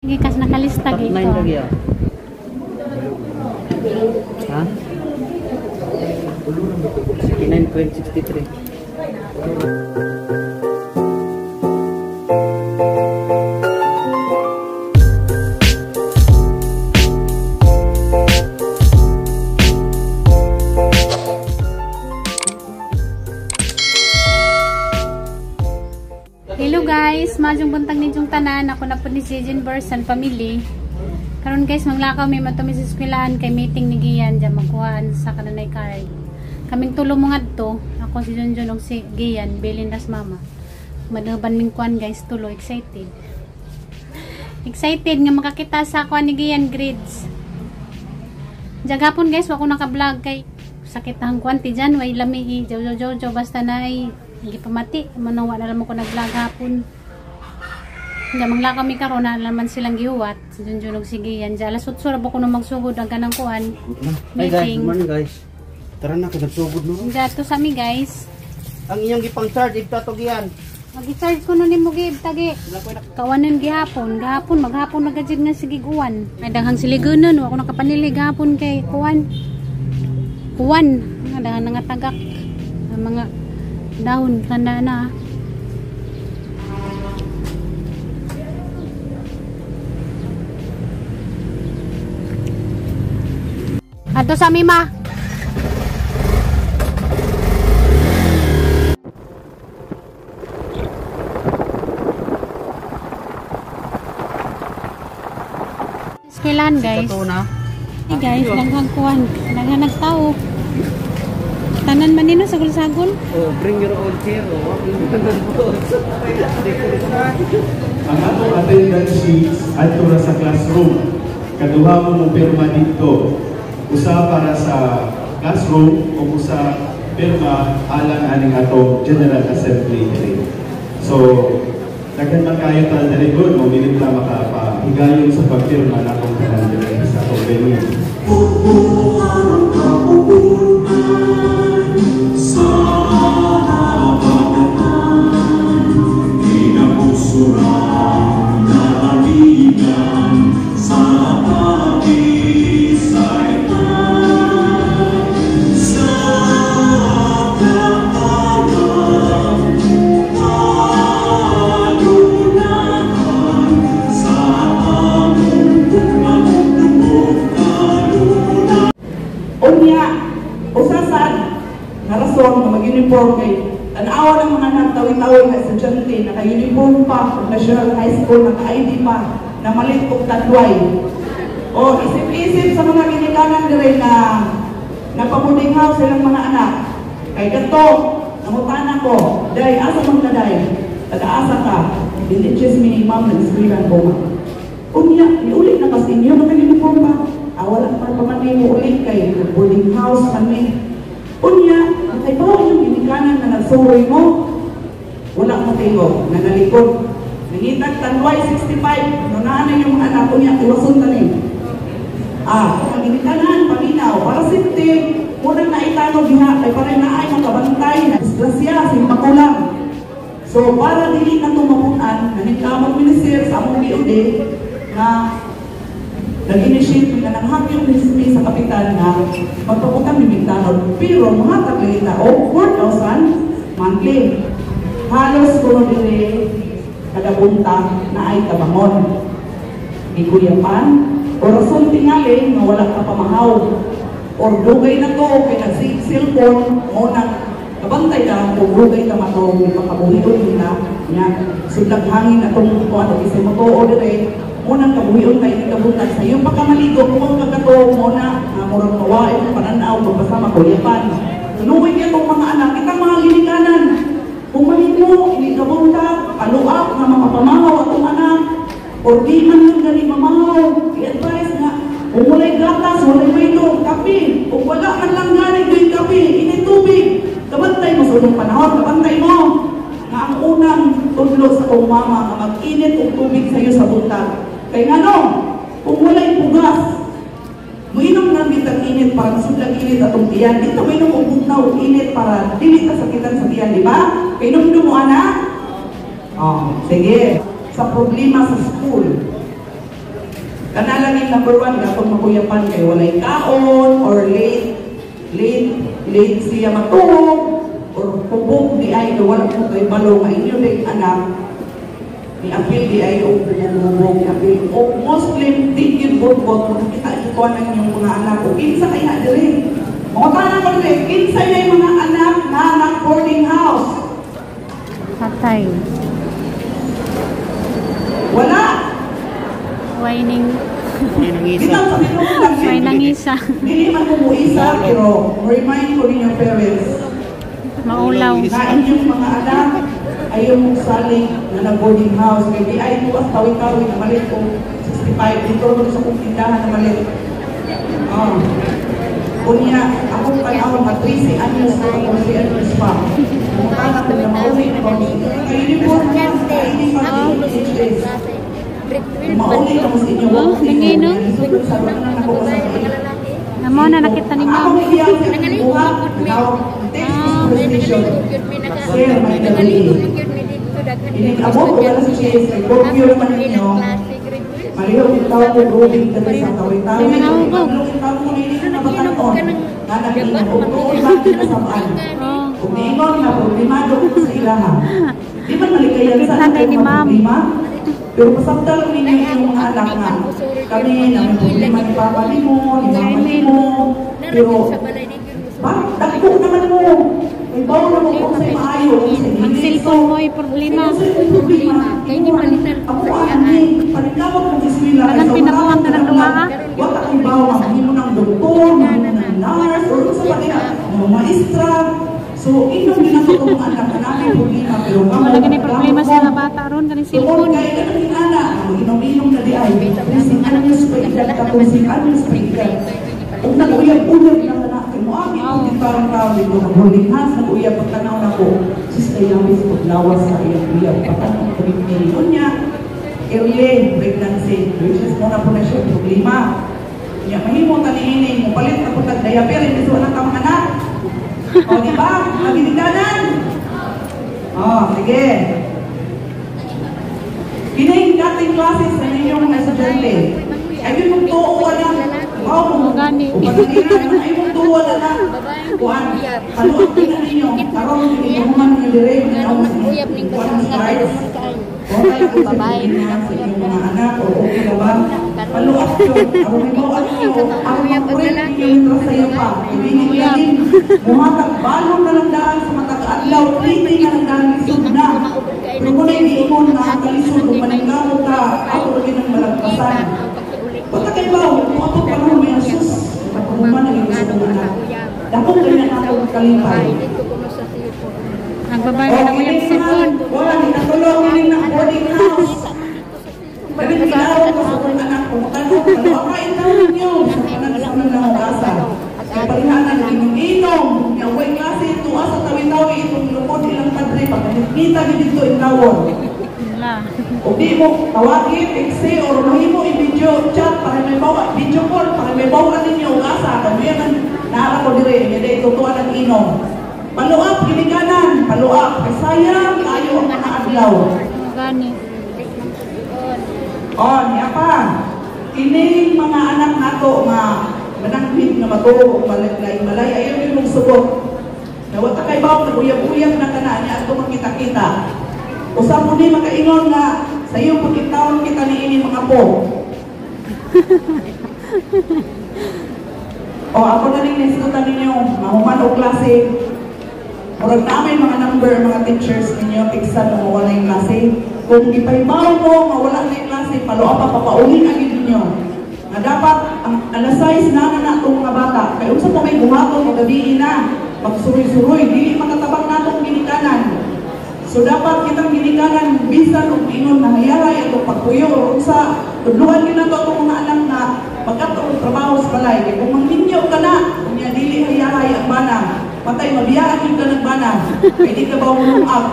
Gikas nakalista Top gito. 9 lagi ah. Ha? 69.63. Hello guys, maayong buntag ninyong tanan. Ako na po ni si Jean Burson family. Karon guys, manglakaw mi mato mi sa eskwelahan kay meeting ni Gian diyan magkuhaan sa kananay card. Kaming tulo mo ngadto, ako si Junjun ug si Gian, bilin ras mama. Manuban ming kuan guys, tulo excited. Excited nga makakita sa kuan ni Gian grades. Jagapon guys, wa ko naka-vlog kay sakit ang kuan ti dyan, way lami i jaw jaw jaw jaw basta na ay gipamati manong wa na lang ko nag-vlog hapon. Hindi, manglakaw mi karon na naman silang gihuwat si Junjun ug si Gian. Diyan alas 8 ra ba ko nung magsugod ang kanang kuan. Hi guys, Meeting. good morning guys. Tara na, kay nagsugod no. Dato sa mi guys. Ang iyong gipang charge ibta to giyan. Magi-charge ko nun nimo gib tagi. Kawanan gihapon, gahapon maghapon nagajig na sige guwan. Ay daghang siligunon, wa ko nakapanili gahapon kay kuan. Kuan, nga daghang nga tagak. Ang mga dahon tanda na. Ato sa mi ma. Eskwelahan guys. Ito na. Hey guys, daghang kuan, daghang nagtao. Tanan man nino sagol-sagol. Oh, bring your own chair. Oh. Ang atong attendance sheets adto ra sa classroom. Kaduha mo mo pirma dito. Usa para sa classroom o usa pirma alang aning atong General Assembly diri. So, daghan man kayo ta diri good mo dili ta makapahigayon sa pagpirma natong tanan diri sa atong venue. Unya, usa sad nga rason nga mag-uniform kay tan-awa ng mga anak tawi-tawi nga estudyante naka-uniform pa ug National High School naka-ID pa na malit og tanduay. O isip-isip sa mga ginikanan dire na nagpa-boarding house silang mga anak. Kay kadto nangutana ko, day asa man ka day? Taga-asa ka? Dili chismi ni ma'am nag-eskwelahan ko ma. Unya, niuli na kas inyo naka-uniform pa. Ah, wala pa pa man mo uli kay boarding house man mi. Unya, kay bawo inyong ginikanan na nagsuroy mo. Wala mo tingo, nanalikod. Nangitag tanduay 65, no naa na yung mga anak unya tiwason ta ni. Ah, ang ginikanan paminaw para safety, unang naitanog diha kay para naay makabantay na disgrasya simba ko lang. So para dili na to mapun-an, naningkamot minister sa among DOD na nag-initiate na nanghakyon ni sa kapitan na magpaputang ni Mindanao, pero muhatag lagi ta og 4,000 monthly. Halos kuno diri kada buntag na ay tabangon. Gikuyapan o rason tingali nga wala ka pamahaw or dugay na to kay nag-cellphone mo nang kabantay na kung dugay ta mato makabuhion kita nya sudlag hangin atong kuan og isay motuo dire mo nang kabuhion kay ikabuntag sa iyong pagkamaligo kung kagato mo na nga murag mawain ang pananaw pagbasa makuyapan. Luwig atong mga anak kitang mga ginikanan kung mahimo ikabuntag paluak nga makapamahaw atong anak or di man lang gani mamahaw i-advise nga kung walay gatas walay mailong kape kung wala man lang gani doy kape ini tubig kabantay mo sa unang panahon kabantay mo nga ang unang tudlo sa kong mama nga mag-init og tubig sa iyo sa buntag kay ngano kung walay pugas moinom lang bitang init para masudlag init atong tiyan dito moinom og bugnaw og init para dili ta sakitan sa tiyan di ba kay inom mo ana oh sige sa problema sa school. Kana lang yung number one, gatong makuyapan kay walay kaon, or late, late, late siya matulog, or hubog di ay, wala mo kay balo, nga inyo din anak, ni apil di ay o hubog, ni apil. O Muslim, di yun bot-bot, makakita ito ng inyong mga anak, o kinsa kaya diri. Mga tanang ko diri, kinsa yung mga anak na nag-boarding house? Patay. Wala! Wining. Bitaw sa tinuod lang Way nangisa. Dili man ko muisa, pero remind ko ninyo parents Maulaw. na inyong mga anak ayaw mong saling na nag-boarding house. Kaya di ay bukas tawi-tawi na malit ko 65. Dito rin sa kong tindahan na malit. Oh. Kunya, akong panahon, mag 13 anyos ko, 14 anyos pa. Mukha ko na mauli ko. Uniform na, hindi pa DHS. Mauli ka mo sa inyo. Oh, nangino? Amo na nakita ni Ako ma'am. may iyang buha, text presentation. Sir, may gabi. Inig-abot ko wala sa Chase, kay Tokyo naman ninyo. Malihok yung tao ko, growing dali sa tawi-tawi. May mga hubog. Malihok yung tao ko, nini na nabatanon. Nga nag-inog, ug tuon ba kinasabaan. Oh. Ug niingon nga, problemado ko sa ilaha. Di man malikayan sa Nakita ni ma'am. problema. Pero pasabdal ninyo yung mga anak nga. Kami, na may problema ni Papa nimo, ni Mama nimo. Pero, bakit? Dagko naman mo. May bawo na mo kung sa'yo maayo. Ang cellphone mo ay problema. Ako ani, paningkamot kong eskwela. Kanang pinabuhat na ng duha, ah. Wala kay bawo, mahimo ng doktor, mahimo ng nurse, or unsa pa diha, mga maestra. So, inom din ako itong mga anak na namin problema, pero kamo, Wala gani problema sa mga bata ron kaning Tungod cellphone. kay kanang inana, inom-inom na di ay. 13 anyos pa edad, 14 anyos pa edad. Ug nag-uyab-uyab na kana kay moagi Oh. kung parang tao dito mag-holding hands, nag-uyab pagtanaw nako. Sus kay labis paglawas sa iyang uyab patanaw kami unya. Early pregnancy, which is muna po na siya problema. Nya mahimo ta niini mo palit na po tag diaper hindi sa ka mga anak. O di ba? Naginikanan. Oh, sige. Kining dating classes sa inyong mga estudyante. Ay yung tuo na. Mao mo. Gani. Ay mong tuo na na. Kuan. Kaluot din ninyo. Karon ninyo human ninyo dire. Uyab ning Kuan bata nga slides. Babae, sa inyong mga anak o okay na ba? Paluak yun. Aron may mauat ninyo. Ang Uyab ang makurit lalaki. ninyo sa iyo pa. Ibigin lalim. Muhatag balon na lang daan sa matag adlaw. Pliti na lang daan lisod na. Pero kung naiingon na kalisod kung maningkamot ka, ako rin ang malagpasan. Wala kay ba, kung ako panahon may asus, pagkuman ang iyong sa anak. Dako kay na ako kalipay. Ang babae na uyab cellphone. Wala, natulog ni na boarding house. Dali ginawa ko sa akong anak ko, matanong, kaluakain daw ninyo sa kanang sa kanang nangugasa. Kaya parihanan, inom-inom, niya, way klase, tuwa sa tawi-tawi, itong lukod ilang padre, pag nakita dito in tawon. Wala. O di mo tawagin, text or mahimo i-video chat para may bawa, video call para may bawa ninyo og asa. Kami man naara ko dire, nga day tutuan ang inom. Paluap ginikanan, paluap kay sayang kaayo ang mga adlaw. Gani. Oh, niya pa. Kining mga anak nato nga mananghid nga matuo og malay malay ayaw gyud mong sugot. Nawat ta kay bawo naguyab-uyab na kana niya ato makita-kita. Usa mo ni makaingon nga sa iyong pagkitawon kita niini mga po. O ako na ning nisgutan ninyo, mahuman og klase. Murag na may mga number mga teachers ninyo tiksan mo wala yung klase. Kung gipahibaw mo nga wala na yung klase, paluwa pa papaulin ang ninyo. Nga dapat ang alas 6 na na itong mga bata. Kay unsa pa may buhaton o gabi na, magsuroy-suroy, dili makatabang natong ginikanan. So dapat kitang ginikanan bisan og ingon na hayahay atong pagpuyo or unsa tudluan gyud nato atong mga anak na pagkato og trabaho sa balay. Kay kung mangminyo ka na, unya dili hayahay ang bana. Patay mabiyaan gyud ka ng bana. Kay di ka ba mulungap?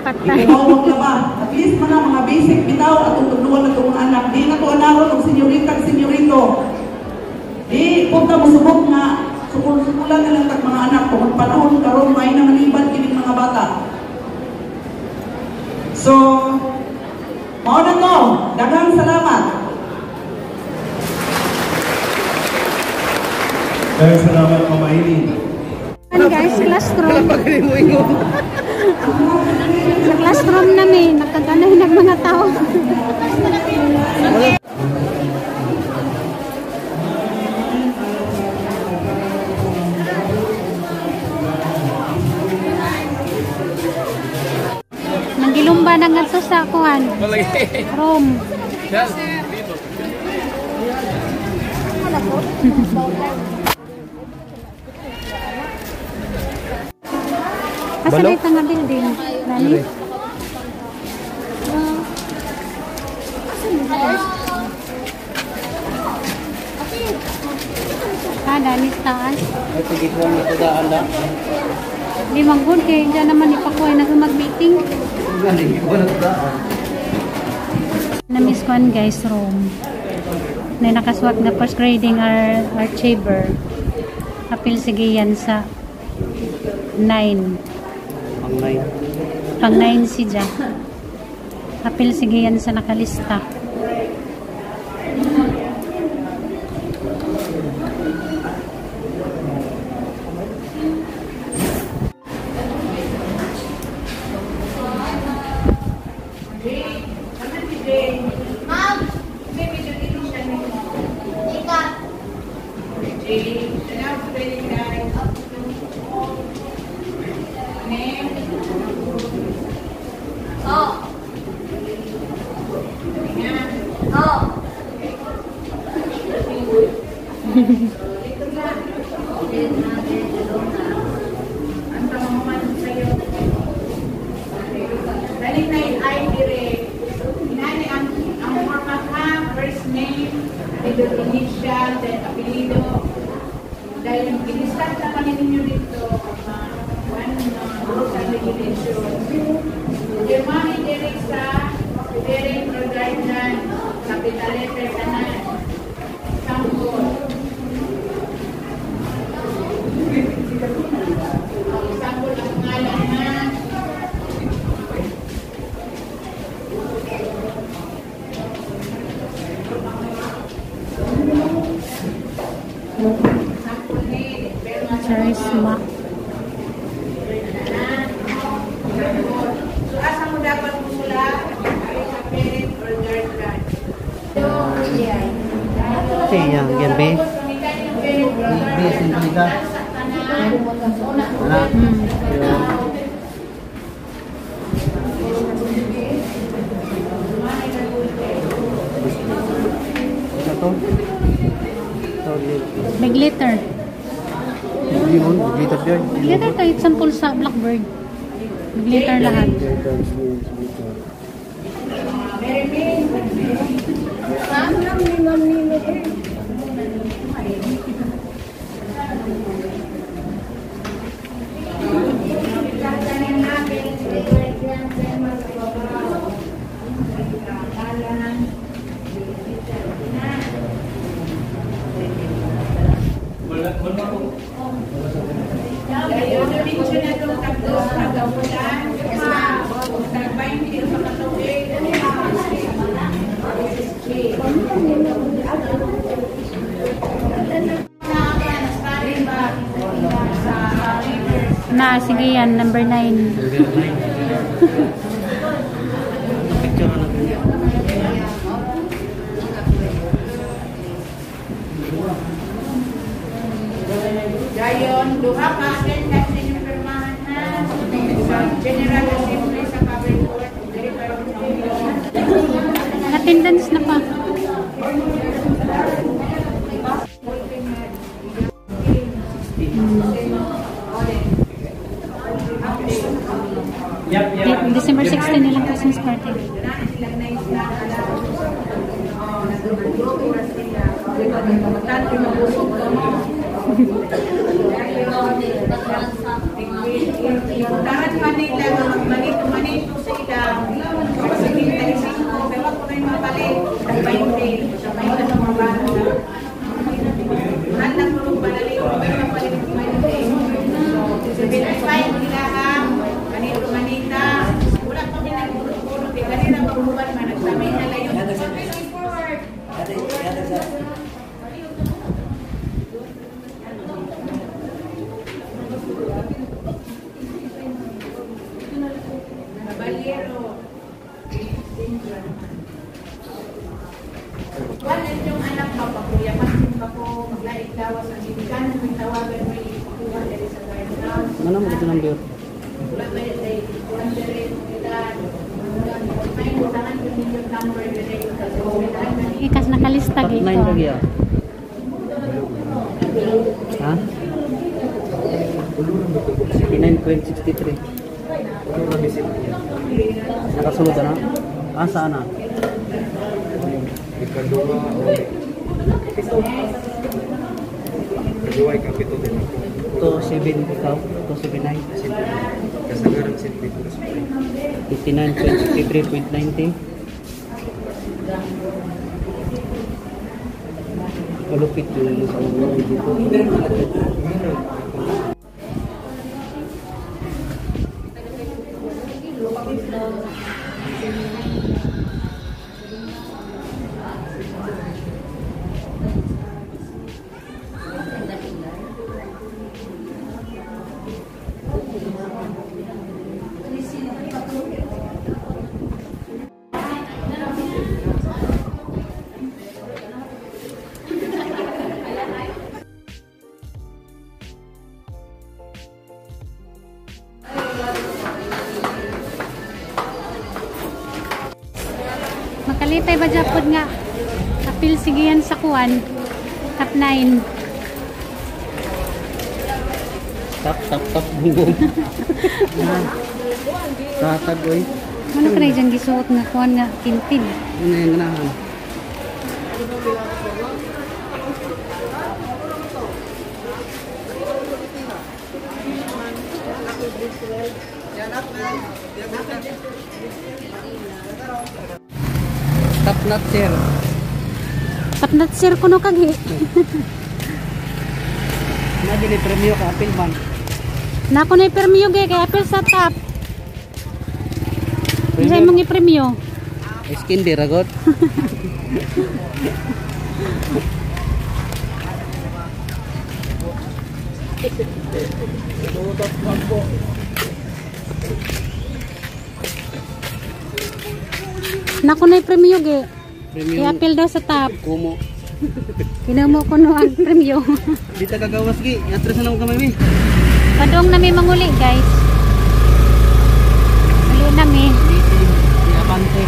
Patay. Di ka ba maglaba? At least mga basic bitaw atong tudluan atong mga anak. Di na to anaron og senyorita senyorito. Di punta mo subok nga sukul-sukulan na lang tag mga anak kung panahon karon may na maliban kining mga bata. So, mao na to. Daghang salamat. Daghang salamat, Ma'am Aileen. Ano guys, classroom. Sa classroom namin, nagkaganay ng mga tao. Nagilumba na nga to sa kuan. Room. Asa na itang building? Nani? Ah, dani taas. Ay, pagikuan na daan na. Di man good kay dyan naman ipakuha na mag-meeting. Galing ko na daan. Na-miss ko an guys room. Na nakaswat na first grading our chamber. Apil sige yan sa 9. Ang nine. Pang 9 si Ja. Apil sige yan sa nakalista. Dali na yung ID re. Inani ang format ha, first name, middle initial, then apelyido. Dahil ginistat na kami ninyo dito, mga one mga rules and regulations. Pirmahin diri sa parent or guardian, capital letter tanan. Sample. Sample ang ngalan na. Charisma. So, asa mo dapat musulat? Sa parent or guardian. Siya, yan be. Be, simple ka. Wala. Ano to? Sorry. May glitter. Yun, glitter yun. May glitter tayo. Example sa Blackbird. May glitter lahat. Glitter, glitter. Diretso na itong tagdos, tagawulan, tag-20 sa katuig, Na, sige yan. Number 9. Picture na. Dayon, duha ka attendance inyong pirmahan ha. Sa General Assembly sa cover board, diri pa rin sa inyo. Attendance na pa. December 16 nilang Christmas party. Tahan Manila, magmanito-manito sila. Kasi 35, pero ako na yung mapalit. 20, sa 20 sa mga bata. Mahal na tulog palali, may mapalit 20. So, 75 nila ha, manito-manita. Wala pa kami nagpulot-pulot. Eh, kanina pagbuban man, nagsamay na lang yun. Wala yung anak mapakuya, pansin pa ko, maglaig lawas ang ginikanan, may tawagan, may ipakuha diri sa guard house. Ano mo ito number? Wala ba yun, day, kuwan diri, edad, may butangan yung million number diri, sa ospital. Ikas nakalista Top gito. 9 kagi ah. Ha? 59.63. Nakasulod na? Ah, saan na? Ikaduha o Kaduha ikapito din ako. 27 ikaw? 279? Kasagaran silbi ko sa 59.63.90. Malupit yung sa ulo dito. Makalipay ba japod nga? Apil sigian sa kuan. Top 9. Tap, tap, tap, gunggong. Tatag, oy. Ano kaya dyan gisuot nga kuan nga kintin? Ano yung ganahan? Top nut, sir. Top nut sir kuno kagi. Na dili premyo ka apil man. Nako na premyo gay kay apil sa top. Unsay mong ipremyo? Skin di ragot. Nako na premyo gay. Premyo Kay apil daw sa top. kumo. Kinamo ko no ang premyo. Di ta kagawas gi. Atras na namo kamay mi. Padong na may manguli guys. Uli na mi. Dito di abante.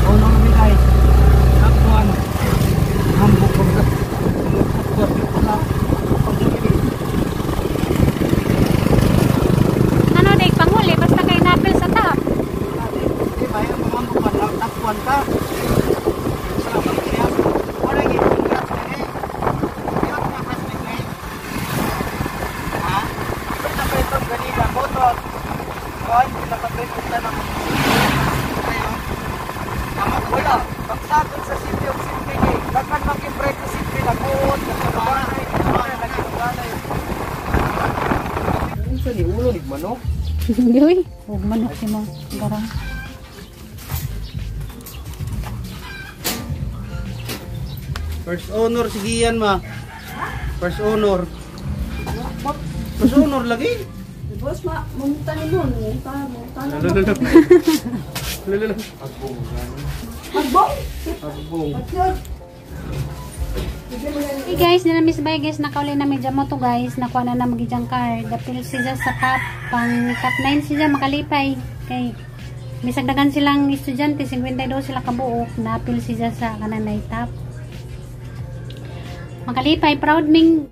Oh no mi guys. Top 1. Hambok ko. Ano day panguli basta kay napil sa top. Di ba yung hambok man lang top 1 ka. Salamat kaya. Wala gi congrats kay. Iyot nga press ni Clay. Ha? Pwede pa itong ganina motor. Kuan pinapatay ko tayo ng Tama wala. Pagsakot sa city of City kay dakan maki-break sa city laguon, nagkabanay, nagkabanay. Unsa ni ulo ni manok? Yoy, ug manok si mo. Garang. First honor si Gian ma. First honor. First honor lagi. Boss, ma, munta ni mo, munta, munta na. Lalala. Magbong! Agbong. Hey guys, nila Miss Bay guys, nakauli na medyo mo to guys. Nakuha na na magijang card. Dapil siya sa top, pang top 9 siya makalipay. Kay misagdagan silang estudyante, 52 sila kabuok. Napil siya sa kananay top. Makalipay, proud ming